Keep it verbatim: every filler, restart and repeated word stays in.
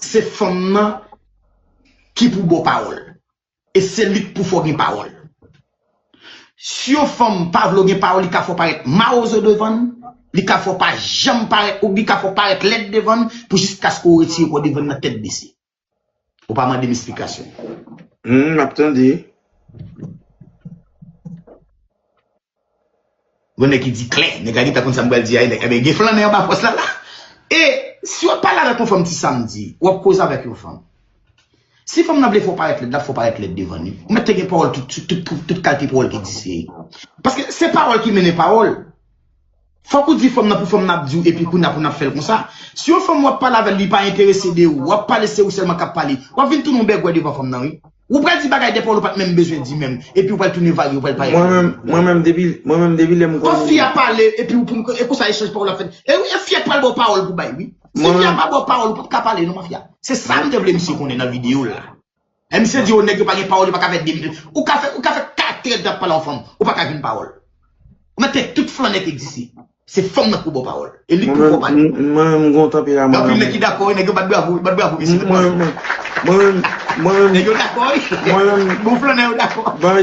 Se fanm nan ki pou ba w pawòl. E se li k pou fè w gen pawòl. Si yon fanm pa vle w gen pawòl, li ka fè w parèt mawozo devan l, li ka fè w pa janm parèt, ou li ka fè w parèt lèd devan l, pou jiskaske w retire kò w devan l nan tèt bese. Ou pa mande m esplikasyon. Hmm, m ap tande. Gon nèg ki di klè, nèg la gentan konn sa m pral di a, nèg, ebyen, gen flannè anba pòs la la. E si w ap pale avèk yon fanm ti samdi, w ap koze avèk yon fanm. Si fanm nan vle fè w parèt lèd, l ap fè w parèt lèd devan li. Ou mèt te gen pawòl tout, tout, tout, tout kalite pawòl ki egziste. Paske se pawòl ki mennen pawòl. Fòk ou di fanm nan pou fanm nan ap di w, epi kounye a pou n ap fè l konsa. Si yon fanm w ap pale avè l, li pa enterese de ou, w ap pale se ou sèlman k ap pale, w ap vin tounen yon bègwè devan fanm nan, wi. Ou pral di bagay de pawòl ou pa t menm bezwen di menm, epi ou pral tounen vage, ou pral parèt. Mwen menm, mwen menm depi, mwen menm depi lè m Fòk konnen. Fi a pale, epi ou pou, e konsa echanj pawòl ap fèt. E wi, e fi a pral ba w pawòl pou bay, wi. Si fi a pa ba w pawòl, ou p ap ka pale, non, mafya. Se sa m te vle misye konnen nan videyo la. E misye di, o, nèg yo pa gen pawòl, yo pa ka fè de minit. Ou ka fè, ou ka fè kat èdtan ap pale yon fanm, ou pa ka jwenn pawòl. Ou mèt te tout flannè ki egziste. Se fanm nan k pou ba w pawòl. E li k pou fè w pale. Mwen menm m gon tanperaman. Anpil nèg ki dakò, wi, nèg yo bat bravo, bat bravo mesye. Mwen menm, mwen menm, mwen menm, Nèg yo dakò, wi. Mwen menm, Bon flannè yo dakò. Ban